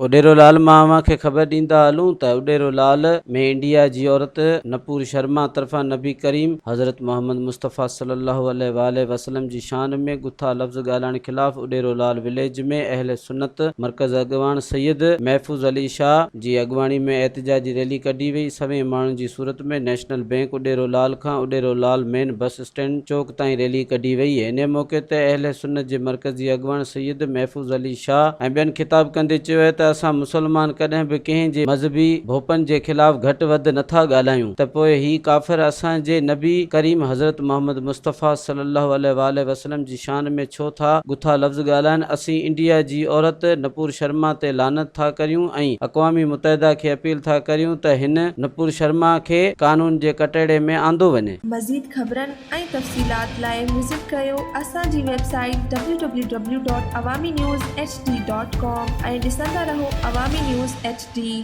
اڏيرو لال مان اوهان کي خبر ڏيندا هلون ته اڏيرو لال ۾ انڊيا جي عورت نپور شرما طرفان نبي ڪريم حضرت محمد مصطفيٰ صلي الله عليه واٰله وسلم جي شان ۾ گٿا لفظ ڳالهائڻ خلاف اڏيرو لال وليج ۾ اهل سنت مرڪز اڳواڻ سيد محفوظ علي شاهه جي اڳواڻي ۾ احتجاجي ريلي ڪڍي وئي سوين ماڻهن جي صورت ۾ نيشنل بينڪ اڏيرو لال کان اڏيرو لال مين بس اسٽينڊ چوڪ تائين ريلي ڪڍي وئي. انهيء موقعي تي اهل سنت جي مرڪزي اڳواڻ سيد محفوظ علي شاهه ۽ ٻين خطاب ڪندي چيو آهي ته اسان مسلمان ڪڏهن به ڪنهن جي مذهبي ڀوپن جي خلاف گهٽ وڌ نٿا ڳالهايون ته پوء هي ڪافر اسان جي نبي ڪريم حضرت محمد مصطفيٰ صلي الله عليه واٰله وسلم جي شان ۾ ڇو ٿا گٿا لفظ ڳالهائن اسين انڊيا جي عورت نپور شرما تي لعنت ٿا ڪريون ۽ اقوام متحده کي اپيل ٿا ڪريون ته هن نپور شرما کي قانون جي ڪٽهڙي ۾ آندو وڃي. مزيد خبرن ۽ تفصيلات لاء وزٽ ڪريو اسان جي website W W W dot Awami news H D dot com ۽ ڏسندا رهو عوامي نيوز ايڇ ڊي.